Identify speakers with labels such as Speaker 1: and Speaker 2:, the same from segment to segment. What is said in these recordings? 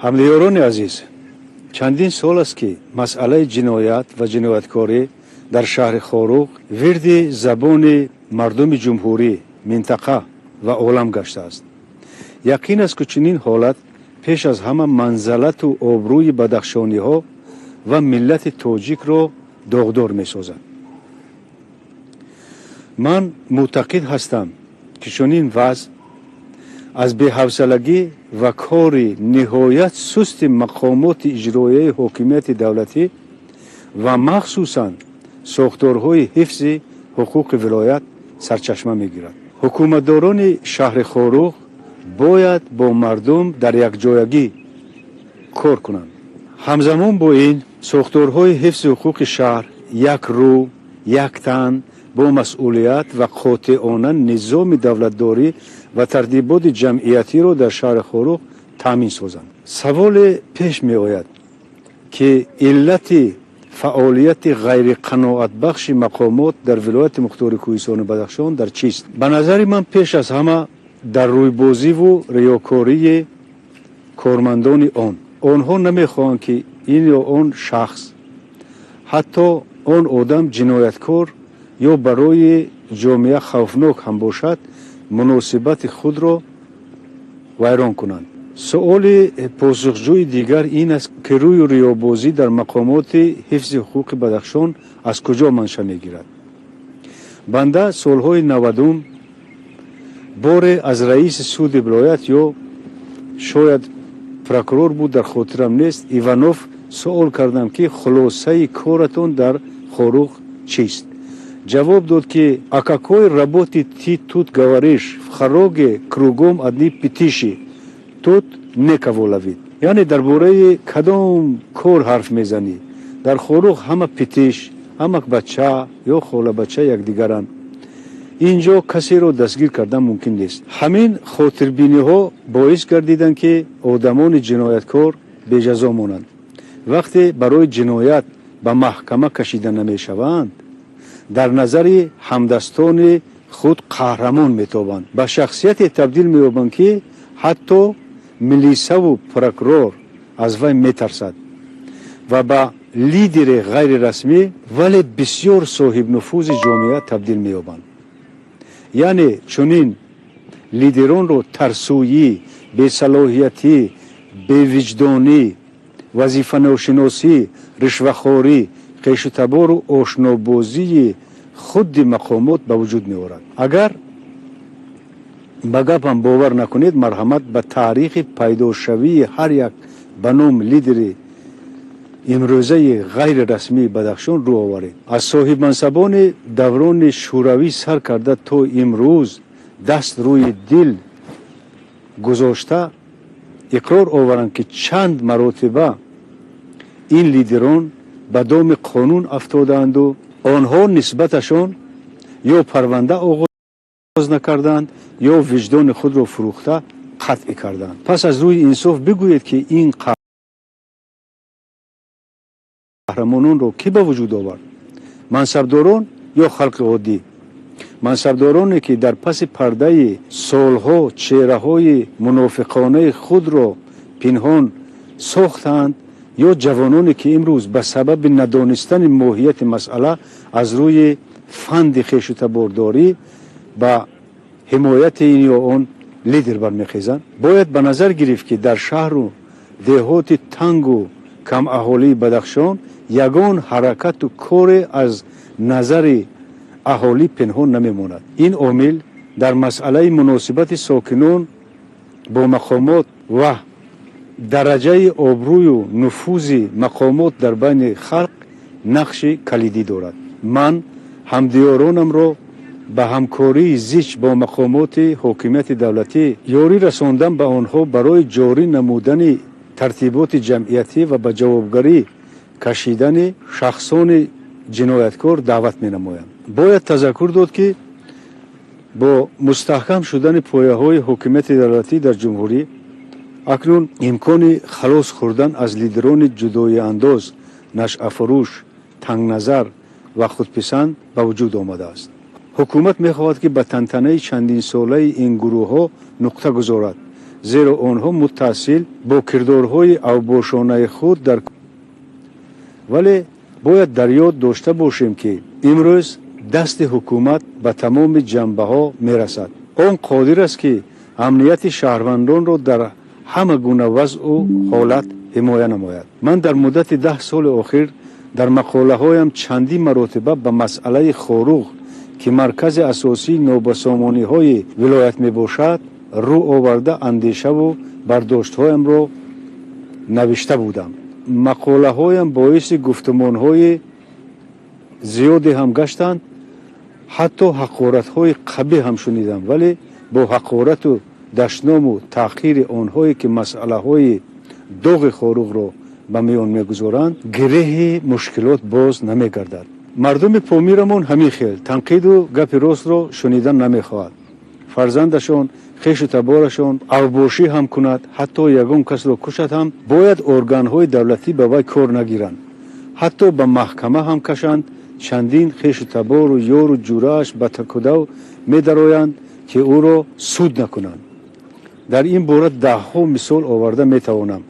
Speaker 1: Ҳамдиёрони азиз, чандин сол аст, ки масъалаи ҷиноят ва ҷинояткорӣ дар шаҳри Хоруғ вирди забони мардуми ҷумҳурӣ, минтақа ва олам гаштааст. Яқин аст, ки чунин ҳолат пеш аз ҳама манзалату обрӯи бадахшониҳо ва миллати тоҷикро доғдор месозад. Ман мӯътақид ҳастам, ки чунин вазъ аз беҳавсалагӣ ва кори ниҳоят сусти мақомоти иҷроияи ҳокимияти давлатӣ ва махсусан сохторҳои ҳифзи ҳуқуқи вилоят сарчашма мегирад. Ҳукуматдорони шаҳри Хоруғ бояд бо мардум дар якҷоягӣ кор кунанд. Ҳамзамон бо ин, сохторҳои ҳифзи ҳуқуқи шаҳр як рӯ, як тан, бо масъулият ва қотеона низоми давлатдорӣ ва тартиботи ҷамъиятиро дар шаҳри Хоруғ таъмин созанд. Саволе пеш меояд, ки иллати фаъолияти ғайриқаноатбахши мақомот дар вилояти мухтори Кӯҳистони Бадахшон дар чист? Ба назари ман, пеш аз ҳама дар рӯйбозиву риёкории кормандони он. Онҳо намехоҳанд, ки ин ё он шахс, ҳатто он одам ҷинояткор ё барои ҷомеа хавфнок ҳам бошад, муносибати худро вайрон кунанд. Суоли посухҷӯи дигар ин аст, ки рӯю риёбозӣ дар мақомоти ҳифзи ҳуқуқи Бадахшон аз куҷо манша мегирад? Банда солҳои 90-ум боре аз раиси суди вилоят ё шояд прокурор буд, дар хотирам нест, Иванов суол кардам, ки хулосаи коратон дар Хоруғ чист? Ҷавоб дод, ки «О какой работе ты тут говоришь? В Хороге кругом одни питиши, тут некого ловить». Яъне дар бораи кадом кор ҳарф мезанӣ? Дар Хоруғ ҳама питиш, амак бача ё холабача якдигаранд, инҷо касеро дастгир кардан мумкин нест. Ҳамин хотирбиниҳо боис гардиданд, ки одамони ҷинояткор беҷазо монанд. Вақте барои ҷиноят ба маҳкама кашида намешаванд, дар назари ҳамдастони худ қаҳрамон метобанд, ба шахсияте табдил меёбанд, ки ҳатто милисаву прокурор аз вай метарсад ва ба лидери ғайрирасмӣ, вале бисёр соҳибнуфузи ҷомеа табдил меёбанд. Яъне чунин лидеронро тарсӯӣ, бесалоҳиятӣ, бевиҷдонӣ, вазифаношиносӣ, ришвахорӣ, хешутабору ошнобозии худи мақомот ба вуҷуд меорад. Агар ба гапам бовар накунед, марҳамат, ба таърихи пайдошавии ҳар як ба ном лидери имрӯзаи ғайрирасмии Бадахшон рӯ оваред. Аз соҳибмансабони даврони шӯравӣ сар карда то имрӯз даст рӯи дил гузошта иқрор оваранд, ки чанд маротиба ин лидерон ба доми қонун афтодаанду онҳо нисбаташон ё парванда оғоз накарданд, ё виҷдони худро фурӯхта қатъӣ карданд. Пас аз рӯи инсоф бигӯед, ки ин қаҳрамононро кӣ ба вуҷуд овард? Мансабдорон ё халқи оддӣ? Мансабдороне, ки дар паси пардаи солҳо чеҳраҳои мунофиқонаи худро пинҳон сохтанд, ё ҷавононе, ки имрӯз ба сабаби надонистани моҳияти масъала аз рӯи фанди хешутабордорӣ ба ҳимояти ин ё он лидер бармехезанд? Бояд ба назар гирифт, ки дар шаҳру деҳоти тангу камаҳолии Бадахшон ягон ҳаракату коре аз назари аҳолӣ пинҳон намемонад. Ин омил дар масъалаи муносибати сокинон бо мақомот ва дараҷаи обрӯю нуфузи мақомот дар байни халқ нақши калидӣ дорад. Ман ҳамдиёронамро ба ҳамкории зич бо мақомоти ҳокимияти давлатӣ, ёрӣ расондан ба онҳо барои ҷорӣ намудани тартиботи ҷамъиятӣ ва ба ҷавобгарӣ кашидани шахсони ҷинояткор даъват менамоям. Бояд тазаккур дод, ки бо мустаҳкам шудани пояҳои ҳокимияти давлатӣ дар ҷумҳурӣ акнун имкони халос хӯрдан аз лидерони ҷудоиандоз, нашъафурӯш, тангназар ва худписанд ба вуҷуд омадааст. Ҳукумат мехоҳад, ки ба тантанаи чандинсолаи ин гурӯҳҳо нуқта гузорад. Зеро онҳо муттасил бо кирдорҳои авбошонаи худ дар, вале бояд дар ёд дошта бошем, ки имрӯз дасти ҳукумат ба тамоми ҷанбаҳо мерасад. Он қодир аст, ки амнияти шаҳрвандонро дар ҳама гуна вазъу ҳолат ҳимоя намояд. Ман дар муддати 10 соли охир дар мақолаҳоям чандин маротиба ба масъалаи Хоруғ, ки маркази асосии нобасомониҳои вилоят мебошад, рӯ оварда, андешаву бардоштҳоямро навишта будам. Мақолаҳоям боиси гуфтумонҳои зиёде ҳам гаштанд, ҳатто ҳақоратҳои қабеҳ ҳам шунидам. Вале бо ҳақорату дашному таъқири онҳое, ки масъалаҳои доғи Хоруғро ба миён мегузоранд, гиреҳи мушкилот боз намегардад. Мардуми Помирамон ҳамин хел танқиду гапи ростро шунидан намехоҳад. Фарзандашон, хешу таборашон авбошӣ ҳам кунад, ҳатто ягон касро кушад ҳам, бояд органҳои давлатӣ ба вай кор нагиранд, ҳатто ба маҳкама ҳам кашанд, чандин хешу табору ёру ҷурааш ба такудав медароянд, ки ӯро суд накунанд. Дар ин бора даҳҳо мисол оварда метавонам,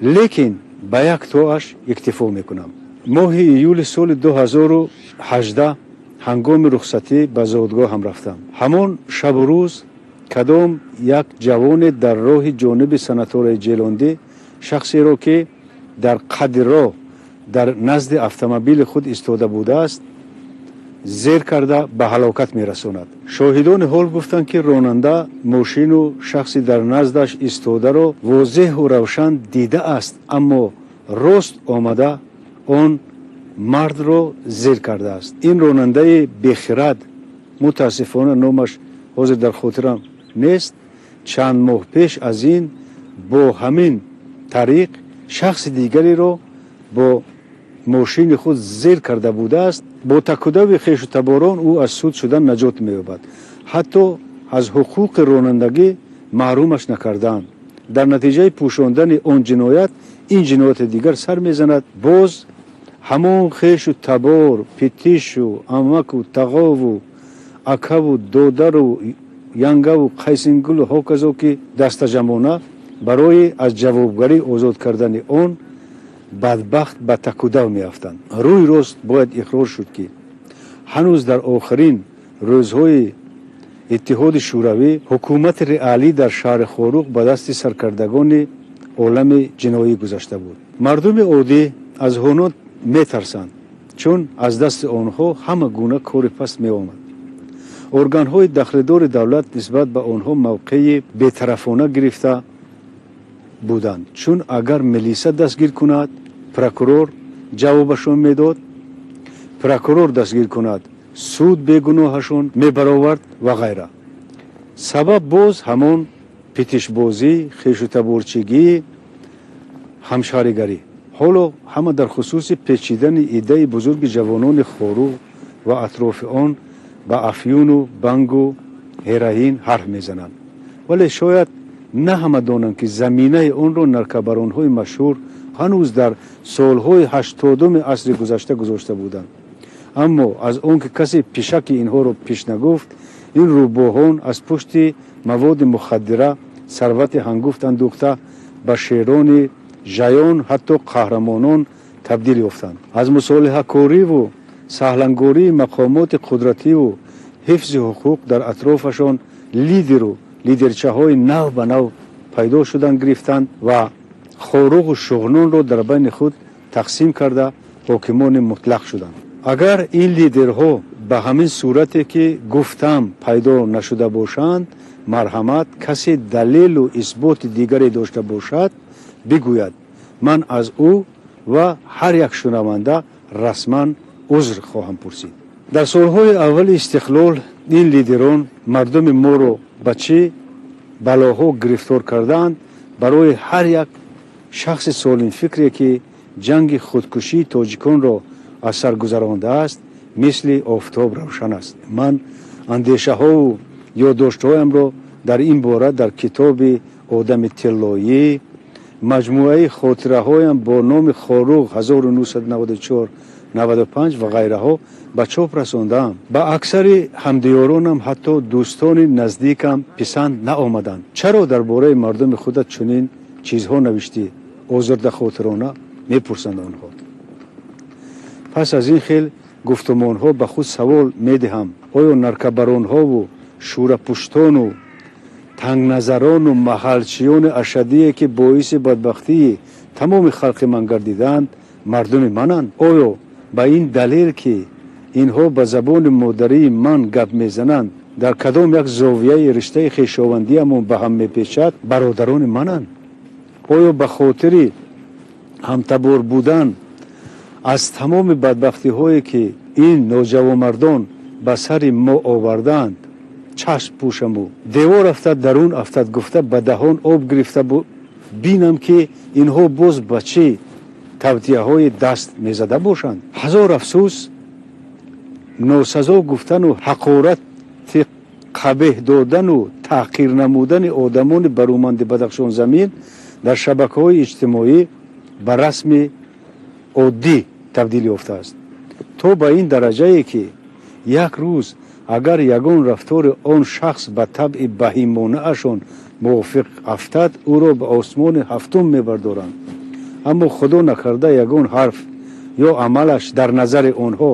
Speaker 1: лекин ба як тоаш иктифо мекунам. Моҳи июли соли 2018 ҳангоми рухсатӣ ба зодгоҳам рафтам. Ҳамон шабу рӯз кадом як ҷавоне дар роҳи ҷониби санаторияи Ҷелондӣ шахсеро, ки дар қадди роҳ дар назди автомобили худ истода будааст, зер карда ба ҳалокат мерасонад. Шоҳидони ҳол гуфтанд, ки ронанда мошину шахси дар наздаш истодаро возеҳу равшан дидааст, аммо рост омада он мардро зер кардааст. Ин ронандаи бехирад, мутаассифона, номаш ҳозир дар хотирам нест, чанд моҳ пеш аз ин бо ҳамин тариқ шахси дигареро бо мошини худ зер карда будааст. Бо такудави хешу таборон ӯ аз суд шудан наҷот меёбад, ҳатто аз ҳуқуқи ронандагӣ маҳрумаш накардаанд. Дар натиҷаи пӯшондани он ҷиноят ин ҷинояти дигар сар мезанад. Боз ҳамон хешу табор, питишу амаку тағову акаву додару янгаву қайсингулу ҳоказо, ки дастаҷамона барои аз ҷавобгарӣ озод кардани он бадбахт ба такудав меафтанд. Рӯи рост бояд иқрор шуд, ки ҳанӯз дар охирин рӯзҳои Иттиҳоди Шӯравӣ ҳукумати реалӣ дар шаҳри Хоруғ ба дасти саркардагони олами ҷиноӣ гузашта буд. Мардуми оддӣ аз онҳо метарсанд, чун аз дасти онҳо ҳама гуна кори паст меомад. Органҳои дахлидори давлат нисбат ба онҳо мавқеи бетарафона гирифта буданд, чун агар милиса дастгир кунад, прокурор ҷавобашон медод, прокурор дастгир кунад, суд бегуноҳашон мебаровард ва ғайра. Сабаб боз ҳамон питишбозӣ, хешутаборчигӣ, ҳамшаҳригарӣ. Ҳоло ҳама дар хусуси печидани иддаи бузурги ҷавонони Хоруғ ва атрофи он ба афюну бангу ҳероин ҳарф мезананд, вале шояд на ҳама донанд, ки заминаи онро наркобаронҳои машҳур ҳанӯз дар солҳои 80-уми асри гузашта гузошта буданд. Аммо аз он ки касе пишаки инҳоро пеш нагуфт, ин рӯбоҳон аз пушти маводи мухаддира сарвати ҳангуфт андӯхта, ба шерони жаён, ҳатто қаҳрамонон табдил ёфтанд. Аз мусолиҳакориву саҳлангории мақомоти қудративу ҳифзи ҳуқуқ дар атрофашон лидеру лидерчаҳои нав ба нав пайдо шудан гирифтанд ва Хоруғу Шуғнонро дар байни худ тақсим карда, ҳокимони мутлақ шуданд. Агар ин лидерҳо ба ҳамин сурате, ки гуфтам, пайдо нашуда бошанд, марҳамат, касе далелу исботи дигаре дошта бошад, бигӯяд. Ман аз ӯ ва ҳар як шунаванда расман узр хоҳам пурсид. Дар солҳои аввали истиқлол ин лидерон мардуми моро ба чӣ балоҳо гирифтор кардаанд, барои ҳар як шахси солимфикре, ки ҷанги худкушии тоҷиконро аз сар гузарондааст, мисли офтоб равшан аст. Ман андешаҳову ёддоштҳоямро дар ин бора дар китоби «Одами тиллоӣ», маҷмӯаи хотираҳоям бо номи «Хоруғ 1994 95 ва ғайраҳо ба чоп расондаам. Ба аксари ҳамдиёронам, ҳатто дӯстони наздикам писанд наомаданд. Чаро дар бораи мардуми худат чунин чизҳо навиштӣ? Озурдахотирона мепурсанд онҳо. Пас аз ин хел гуфтумонҳо ба худ савол медиҳам: оё наркабаронҳову шӯрапуштону тангназарону маҳалчиёни ашаддие, ки боиси бадбахтии тамоми халқи ман гардидаанд, мардуми мананд? Оё ба ин далел, ки инҳо ба забони модарии ман гап мезананд, дар кадом як зовияи риштаи хешовандиамон ба ҳам мепечад, бародарони мананд? Оё ба хотири ҳамтабор будан аз тамоми бадбахтиҳое, ки ин ноҷавонмардон ба сари мо овардаанд, чашм пӯшаму девор афтад, дарун афтад гуфта, ба даҳон об гирифта бинам, ки инҳо боз ба чӣ тавтияҳои даст мезада бошанд? Ҳазор афсӯс, носазо гуфтану ҳақорати қабеҳ додану таҳқир намудани одамони баруманди Бадахшонзамин дар шабакаҳои иҷтимоӣ ба расми оддӣ табдил ёфтааст, то ба ин дараҷае, ки як рӯз агар ягон рафтори он шахс ба табъи баҳимонаашон мувофиқ афтад, ӯро ба осмони ҳафтум мебардоранд, аммо худо накарда ягон ҳарф ё амалаш дар назари онҳо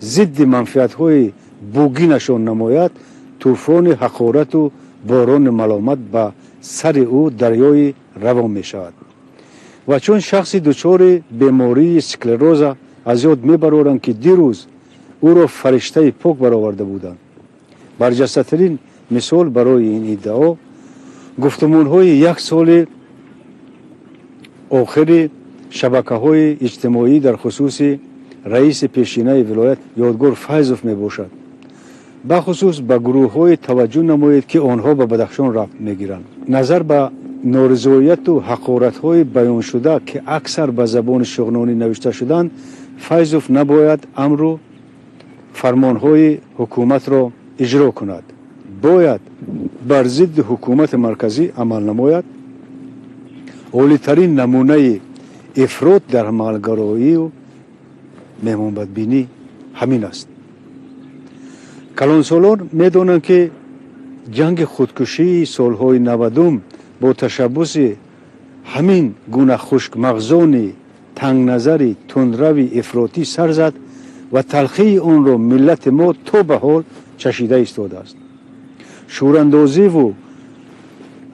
Speaker 1: зидди манфиатҳои бугинашон намояд, тӯфони ҳақорату борони маломат ба сари ӯ дарёи равон мешавад. Ва чун шахси дучори бемории склероза аз ёд мебароранд, ки дирӯз ӯро фариштаи пок бароварда буданд. Барҷастатарин мисол барои ин иддао гуфтумонҳои як соли охири шабакаҳои иҷтимоӣ дар хусуси раиси пешинаи вилоят Ёдгор Файзов мебошад. Бахусус ба гурӯҳҳое таваҷҷӯҳ намоед, ки онҳо ба Бадахшон рабт мегиранд. Назар ба норизояту ҳақоратҳои баёншуда, ки аксар ба забони шуғнонӣ навишта шуданд, Файзов набояд амру фармонҳои ҳукуматро иҷро кунад, бояд бар зидди ҳукумати марказӣ амал намояд. Олитарин намунаи ифрот дар маҳалгароию меҳмонбадбинӣ ҳамин аст. Калонсолон медонанд, ки ҷанги худкушии солҳои 90-ум бо ташаббуси ҳамин гуна хушкмағзони тангназари тундрави ифротӣ сар зад ва талхии онро миллати мо то ба ҳол чашида истодааст. Шӯрандозиву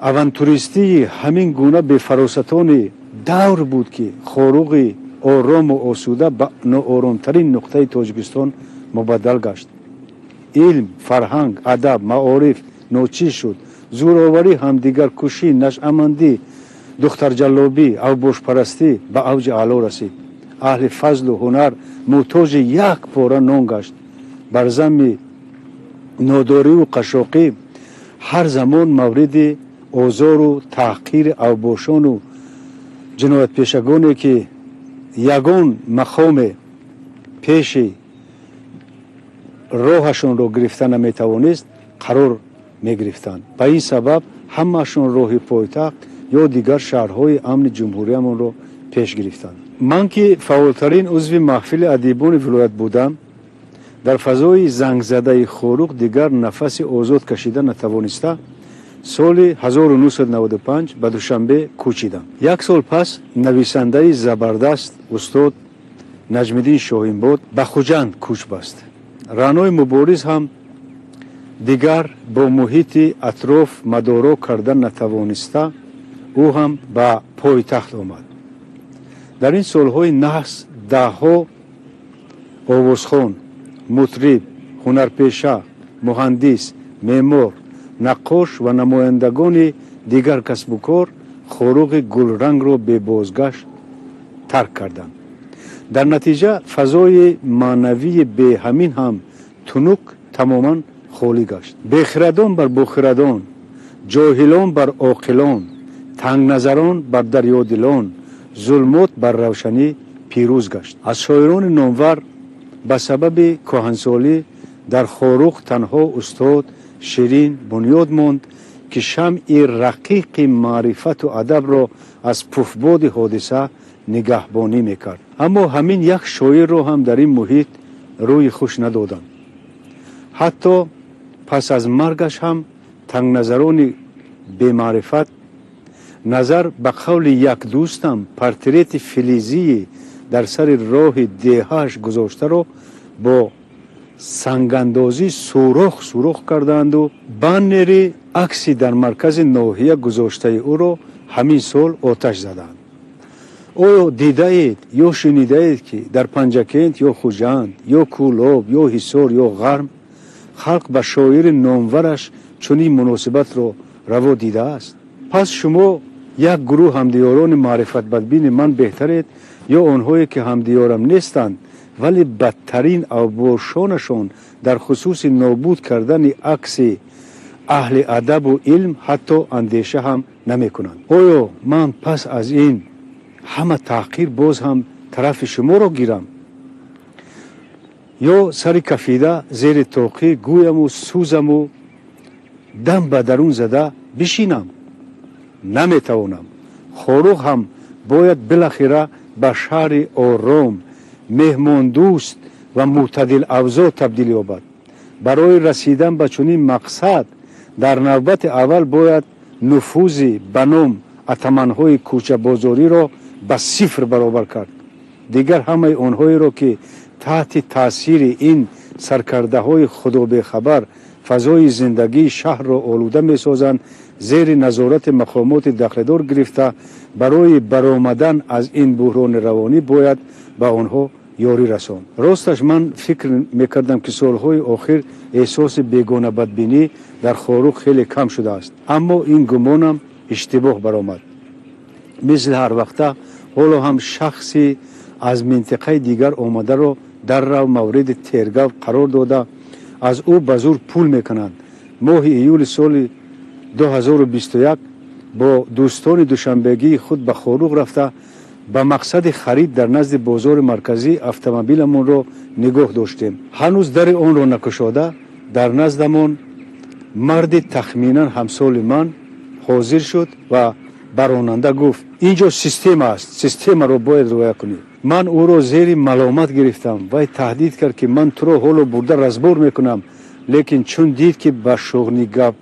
Speaker 1: авантуристии ҳамин гуна бефаросатони давр буд, ки Хоруғи орому осуда ба нооромтарин нуқтаи Тоҷикистон мубаддал гашт. Илм, фарҳанг, адаб, маориф ночиз шуд. Зӯроварӣ, ҳамдигаркушӣ, нашъамандӣ, духтарҷаллобӣ, авбошпарастӣ ба авҷи аъло расид. Аҳли фазлу ҳунар муҳтоҷи як пора нон гашт. Бар замми нодориву қашшоқӣ ҳар замон мавриди озору таҳқири авбошону ҷиноятпешагоне, ки ягон мақоме пеши роҳашонро гирифта наметавонист, қарор мегирифтанд. Ба ин сабаб ҳамаашон роҳи пойтахт ё дигар шаҳрҳои амни ҷумҳуриямонро пеш гирифтанд. Ман, ки фаъолтарин узви маҳфили адибони вилоят будам, дар фазои зангзадаи Хоруғ дигар нафаси озод кашида натавониста, соли 1995 ба Душанбе кӯчидам. Як сол пас нависандаи забардаст устод Наҷмиддин Шоҳинбод ба Хуҷанд кӯч баст. Раънои Мубориз ҳам дигар бо муҳити атроф мадоро карда натавониста, ӯ ҳам ба пойтахт омад. Дар ин солҳои наҳс даҳҳо овозхон, мутриб, ҳунарпеша, муҳандис, меъмор, наққош ва намояндагони дигар касбу кор Хоруғи гулрангро бебозгашт тарк карданд. Дар натиҷа фазои маънавии беҳамин ҳам тунук тамоман холӣ гашт. Бехирадон бар бохирадон, ҷоҳилон бар оқилон, тангназарон бар дарёдилон, зулмот бар равшанӣ пирӯз гашт. Аз шоирони номвар ба сабаби кӯҳансолӣ дар Хоруғ танҳо устод Ширин Бунёд монд, ки шамъи рақиқи маърифату адабро аз пуфбоди ҳодиса нигаҳбонӣ мекард. Аммо ҳамин як шоирро ҳам дар ин муҳит рӯи хуш надоданд. Ҳатто пас аз маргаш ҳам тангназарони бемаърифат назар ба қавли як дӯстам портрети филизии дар сари роҳи деҳааш гузоштаро бо сангандозӣ сӯрох сӯрох кардаанду баннери акси дар маркази ноҳия гузоштаи ӯро ҳамин сол оташ заданд. Оё дидаед ё шунидаед, ки дар Панҷакент ё Хуҷанд ё Кӯлоб ё Ҳисор ё Ғарм халқ ба шоири номвараш чунин муносибатро раво дидааст? Пас шумо як гурӯҳ ҳамдиёрони маърифатбадбини ман беҳтаред ё онҳое, ки ҳамдиёрам нестанд, вале бадтарин авбошонашон дар хусуси нобуд кардани акси аҳли адабу илм ҳатто андеша ҳам намекунанд? Оё ман пас аз ин ҳама таҳқир боз ҳам тарафи шуморо гирам ё сари кафида зери тоқӣ гӯяму сӯзаму дам ба дарун зада бишинам? Наметавонам. Хоруғ ҳам бояд билахира ба шаҳри ором, меҳмондӯст ва мӯътадилавзоъ табдил ёбад. Барои расидан ба чунин мақсад дар навбати аввал бояд нуфузи ба ном атаманҳои кӯчабозориро ба сифр баробар кард. Дигар ҳамаи онҳоеро, ки таҳти таъсири ин саркардаҳои худобехабар фазои зиндагии шаҳрро олуда месозанд, зери назорати мақомоти дахлдор гирифта, барои баромадан аз ин буҳрони равонӣ бояд ба онҳо ёрӣ расонд. Росташ, ман фикр мекардам, ки солҳои охир эҳсоси бегонабадбинӣ дар Хоруғ хеле кам шудааст, аммо ин гумонам иштибоҳ баромад. Мисли ҳарвақта ҳоло ҳам шахси аз минтиқаи дигар омадаро даррав мавриди тергав қарор дода, аз ӯ ба зур пул мекунанд. Моҳи июли соли 2021 бо дӯстони душанбегии худ ба Хоруғ рафта, ба мақсади харид дар назди бозори марказӣ автомобиламонро нигоҳ доштем. Ҳанӯз дари онро накушода, дар наздамон марди тахминан ҳамсоли ман ҳозир шуд ва ба ронанда гуфт: «Ин ҷо система аст, системаро бояд риоя кунӣ». Ман ӯро зери маломат гирифтам. Вай таҳдид кард, ки ман туро ҳоло бурда разбор мекунам, лекин чун дид, ки ба шӯхӣ гап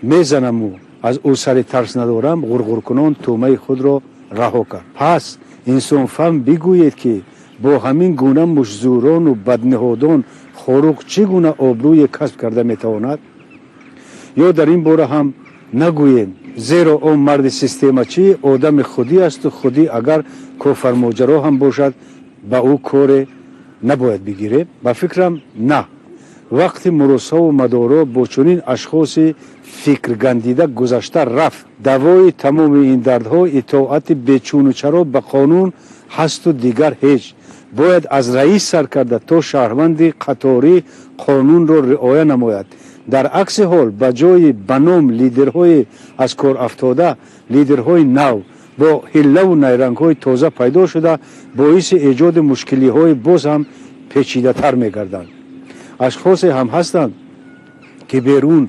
Speaker 1: мезанаму аз ӯ сари тарс надорам, ғурғуркунон тӯъмаи худро раҳо кард. Пас инсонфаҳм бигӯед, ки бо ҳамин гуна муштзӯрону бадниҳодон Хоруғ чӣ гуна обрӯе касб карда метавонад? Ё дар ин бора ҳам нагӯем, зеро он марди системачӣ одами худӣ асту худӣ агар кофармоҷаро ҳам бошад, ба ӯ коре набояд бигирем? Ба фикрам, на. Вақти муросову мадоро бо чунин ашхоси фикргандида гузашта рафт. Давои тамоми ин дардҳо итоати бечуну чаро ба қонун ҳасту дигар ҳеҷ. Бояд аз раис сар карда то шаҳрванди қаторӣ қонунро риоя намояд. Дар акси ҳол, ба ҷои ба ном лидерҳои аз кор афтода, лидерҳои нав бо ҳиллаву найрангҳои тоза пайдо шуда, боиси эҷоди мушкилиҳои боз ҳам печидатар мегарданд. Ашхосе ҳам ҳастанд, ки берун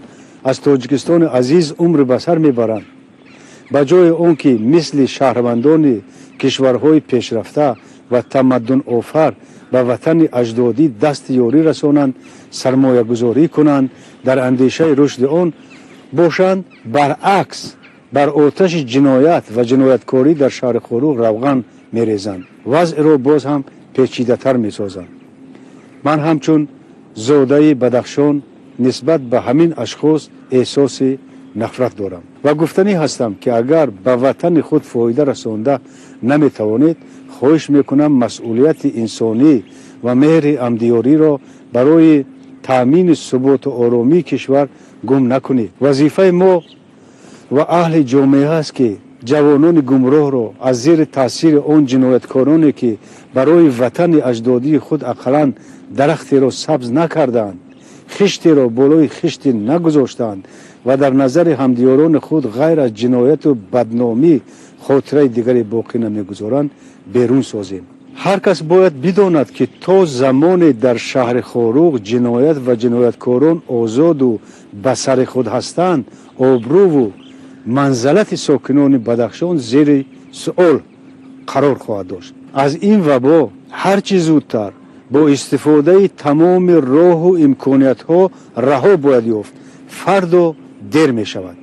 Speaker 1: аз Тоҷикистони азиз умр ба сар мебаранд. Ба ҷои он ки мисли шаҳрвандони кишварҳои пешрафта ва тамаддунофар ба ватани аҷдодӣ дасти ёрӣ расонанд, сармоягузорӣ кунанд, дар андешаи рушди он бошанд, баръакс бар оташи ҷиноят ва ҷинояткорӣ дар шаҳри Хоруғ равған мерезанд, вазъро боз ҳам печидатар месозанд. Ман ҳамчун зодаи Бадахшон нисбат ба ҳамин ашхос эҳсоси нафрат дорам ва гуфтанӣ ҳастам, ки агар ба ватани худ фоида расонда наметавонед, хоҳиш мекунам, масъулияти инсонӣ ва меҳри ҳамдиёриро барои таъмини суботу оромии кишвар гум накунед. Вазифаи мо ва аҳли ҷомеа аст, ки ҷавонони гумроҳро аз зери таъсири он ҷинояткороне, ки барои ватани аҷдодии худ ақаллан дарахтеро сабз накардаанд, хиштеро болои хишти нагузоштаанд ва дар назари ҳамдиёрони худ ғайр аз ҷинояту бадномӣ хотираи дигаре боқӣ намегузоранд, берун созем. Ҳар кас бояд бидонад, ки то замоне дар шаҳри Хоруғ ҷиноят ва ҷинояткорон озоду ба сари худ ҳастанд, обрӯву манзалати сокинони Бадахшон зери суол Қарор хоҳад дошт. Аз ин вабо ҳар чӣ зудтар бо истифодаи тамоми роҳу имкониятҳо раҳо бояд ёфт. Фардо дер мешавад.